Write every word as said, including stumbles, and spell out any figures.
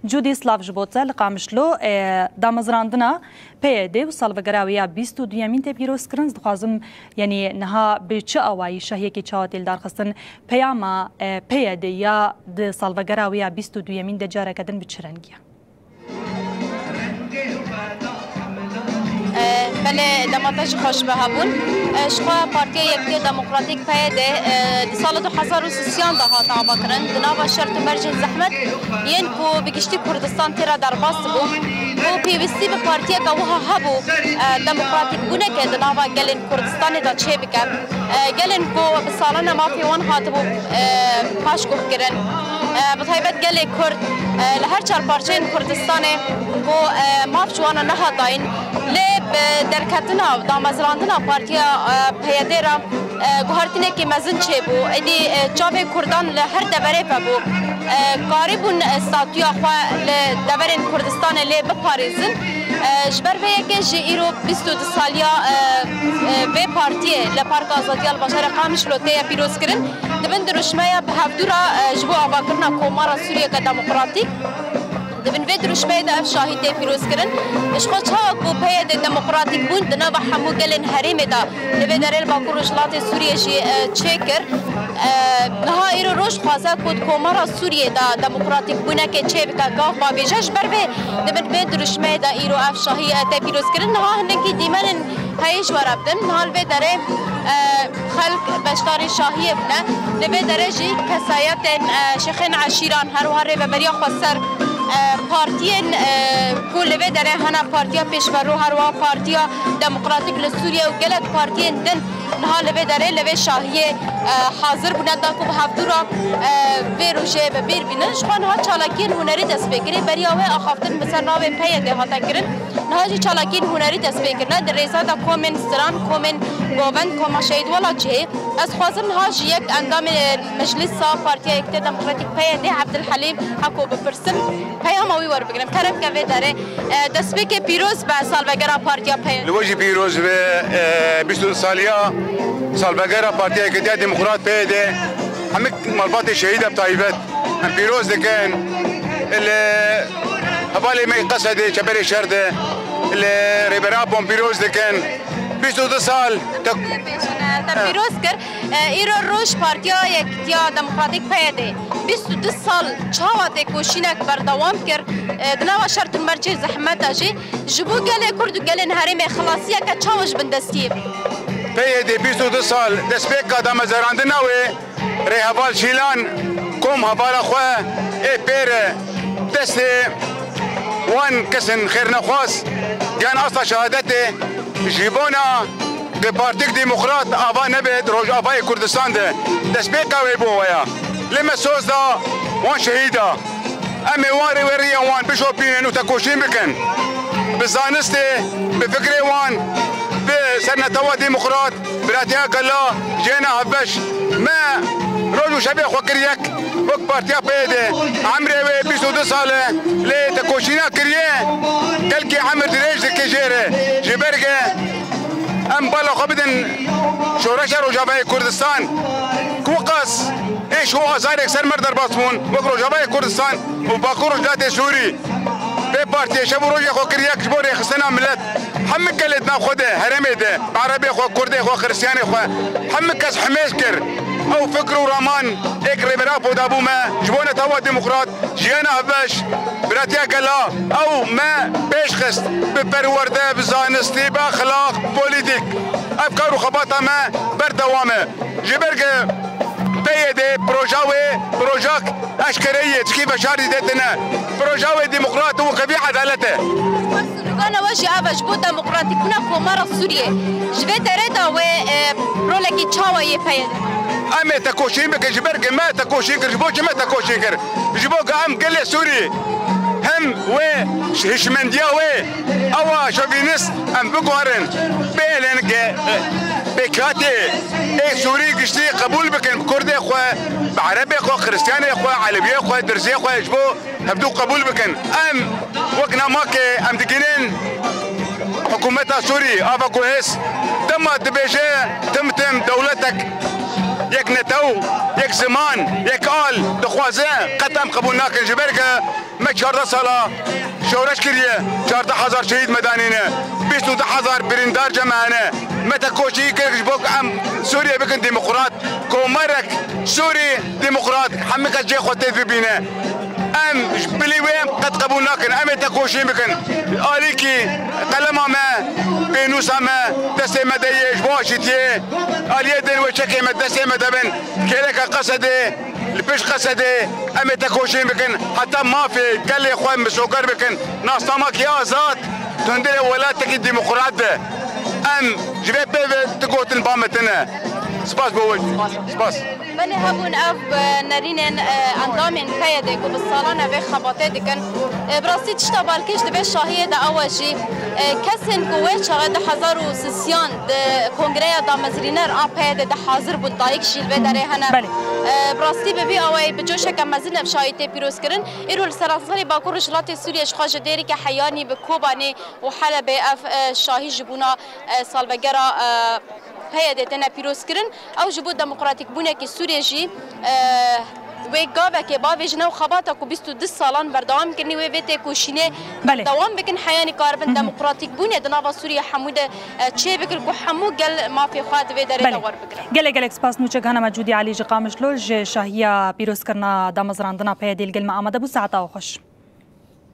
Cûdî, silav ji bo te. Li Qamişlo, e, damezrandina P Y D û salvegera wê ya bîst û duyemîn tê pîrozkirin. Ez dixwazim, yanî niha bi çi awayî şahiyekê çawa tê lidarxistin? Peyama, e, P Y D ya di salvegera wê ya bîst û duyemîn de careke din bi çi rengî ye? E, belê, dema te jî xweş be hebûn. E, ji xwe Partiya Yekitiya Demokratîk, P Y D, e, di sala du hezar û sisiyan de hate avakirin. Di nava şert û mercên zehmet yên ku bi giştî Kurdistan tê re derbas dibû, ku pêwîstî bi partiyeke wiha hebû, e, demokratîkbûneke di nava gelên Kurdistanê de çêbike. E, gelên ku bi salan e mafê wan hatibû, e, paşguh kirin. E, bi taybet gelê Kurd, e, li her çar parçeyên Kurdistanê ku, e, maf ji wan e nehat dayîn, lê bi derketina, damezrandina partiya, e, P Y D re, e, guhertinekî mezin çêbû. Êdî, e, çavê Kurdan li her deverê vebû. E, karîbûn, e, statûya xwe li deverên Kurdistanê lê biparêzin. E, ji ber vê yekê jî îro bîst û du saliya, e, e, vê partiyê li Parka Azadiya li bajarê Qamişlo tê ye pîrozkirin. Di bin dirûşmeya bi hevdû re, e, ji bo avakirina Komara Sûriyeke Demokratîk, di bin vê dirûşmeyê de ev şahî tê pîrozkirin. Ji xwe çawa ku P Y D demokratîk bûn di nava hemû gelên herêmê de, li vê derê li Bakur Rojhilatê Sûriyê jî, e, çêkir. E, niha îro roj dixwaze ku di Komara Sûriyê de demokratîkbûnekê çêbike, gav bavêje. Ji ber vê di bin vê dirûşmeyê de îro ev şahî, e, tê pîrozkirin. Niha hinekî dîmenên heyî ji we re bidin. Niha li vê derê, e, xelk beşdarî şahiyê bûne. Li vê derê jî kesayetên, e, şêxên eşîran, her wiha rêveberiya xweser, e, partiyên, e, ku li vê derê hene, Partiya Pêşmerû, her wiha Partiya Demokratîk li Sûriye û gelek partiyên din niha li vê derê, li vê şahiyê, e, hazir bûne, da ku bi hevdû re, e, vê rojê bi bîr bînin. Ji xwe niha çalakiyên hunerî dest pê kirê. Beriya wê axaftin bi ser navê P Y D hate kirin. Niha jî çalakiyên hunerî dest pê kirine. Di rêza de komên Siran, komên Govend, Koma Şehîd Welatcihê. Ez dixwazim niha ji yek endamê Meclisa Partiya Yekitiya Demokratîk, P Y D, Evdil Helîm Heko bipirsim. Peyama wî werbigrim. Kerem ke vê derê. E, destpêkê pîroz be salvegera Partiya P Y D. Li we jî pîroz be, e, bîst û du saliya salvegera Partiya Yekitiya Demokrat, P Y D. Hemik malbatê şehîd e bi taybet. Em pîroz dikin. Li hevalê me Qesedê, çeperê şer de. Li Rêber Apo em pîroz dikin. Bîst û du sal. Te pîroz kir. E, îro roj Partiya Yekitiya Demokratîk, P Y D, bîst û du sal çawa têkoşînek berdewam kir, e, di nava şert û mercê zehmet de jî, ji bo gelê Kurd û gelên herêmê xilasiyeke çawa ji bin destiyê? P Y D bîst û du sal destpêka damezerandina wê, rêheval Şîlan, kom hevala xwe ê pê re destê wan kesên xêrnexwaz, yan asta şehadetê, ji bona Di Partîk Demokrat ava nebe di Rojavayê Kurdistan de destpêka wê bo we ya. Lê me soz da wan şehîda. Em ê wan rêweriya wan bişopînin û tekoşîn bikin. Bi zanistê, bi fikrê wan, bi sernetewa demokrat, biratiya gela, jiyana hevbeş. Me roj û şevê xwe kir yek. Wek partiya P Y D, emrê wê bîst û du sal e, lê tekoşîna kiriye, gelkî emir dirêj dike jê re. Ji ber ke em bala xwe bidin şoreşa Rojavayê Kurdistan, ku qas êş û azarek ser me derbas bûn, wek Rojavayê Kurdistan û Bakur Rojhilatê Sûrî. Vê partiyê şev û rojê xwe kir yek ji bo rêxistina milet. Hemik gelê di nav xwe de, herêmê de, erebê xwe, kurdê xwe, xiristiyanê xwe, hemik kes himêz kir. Ew fikr û raman êk Rêber Apo dabû me, ji bo netewa demokrat, jiyana hevbeş, biratiya gela, ew me pêş xist bi perwerde, bi zanistî, bi exlaq, bi polîtîk. Ev kar û xebata me berdewam e. Ji ber ke P Y D proja wê, projak eşkereyî ye, çikî veşarî de tine. Proja wê demokrat û xevî edalet e. Slogana we jî ev e, ji bo demokratîkbûna Komara Sûriyê. Ji vê derê de wê, e, rolekî çawa yê P Y D? Em ê tekoşîn bikin, ji ber ke me tekoşîn kir. Ji bo çi me tekoşîn kir? Ji bo ke em gelê Sûrî hem wê hişmendiya wê, ewa şovînist em biguherin, bêhêlin ke pêkhatê ê Sûrî giştî qebûl bikin, kurdê xwe, bi erebê xwe, xiristiyanê xwe, elewiyê xwe, dirzê xwe ji bo hevdû qebûl bikin. Em wek namake em digihînin hikûmeta Sûrî, ava ku hêz dema dibêje tim tim dewletek Yek netew, yek ziman, yek al dixwaze, qet em qebûl nakin. Ji ber ke me çardeh sala şoreş kiriye, çardeh hezar şehîd me danîne, bîst û du hezar birîndar cem hene. Me tekoşî kir ji bo ku em Sûriye bikin demokrat, komarek Sûrî demokrat, hemî kes cê xwe tê bibîne. Em ji bilî wê em qet qebûl nakin. Em ê tekoşîn bikin. Alîkî qelema me, pênûsa me destê me de ye, ji bo aşîtiyê. Aliyê din wê çekê me destê me de bin. Kêleka Qesedê, li pişt Qesedê em ê tekoşîn bikin. Heta mafê gelê xwe misoger bikin. Nasnamakî azad, hundirê welatekî demokrat de. Em ji vê pê ve digotin ba me tine. Spas bo we. Spas. Belê hebûn ev, e, nerînên, e, endamên P Y D'ê ku bi salan ev ê xebatê dikin. E, bi rastî tişta balkêş di vê şahiyê de ew e jî, e, kesên ku wê çaxê di hezar û sisiyan di kongreya damezrîner a P Y D'ê de hazir bûn, dayik jî li vê derê hene. Belê. E, bi rastî bi vî awayî bi coşeke mezin ev şahî tê pîrozkirin. Îro li seranserê Bakur Rojhilatê Sûriyê ji xwe ji Dêrikê Heyanî bi Kobanê û Helebê ev, e, şahî ji bûna, e, salvegera, e, P Y D'ê têne pîrozkirin. Ew ji bo demokratîkbûnekî Sûriyê jî, e, wê gavekê bavêjin. Ew xebata ku bîst û du salan berdewam kirinî, wê vê têkoşînê Belê. dewam bikin. Heyanî karibin demokratîkbûnê di nava Sûriyê hemû de, e, çêbikin ku hemû gel mafê xwe di vê derê de Belê. werbigirin. Gelek gelek spas Nûçe Gihana me Cûdî Elî ji Qamişlo ji şahiya pîrozkirina damezrandina P Y D'ê li gel me amade bû. Saeta we xweş.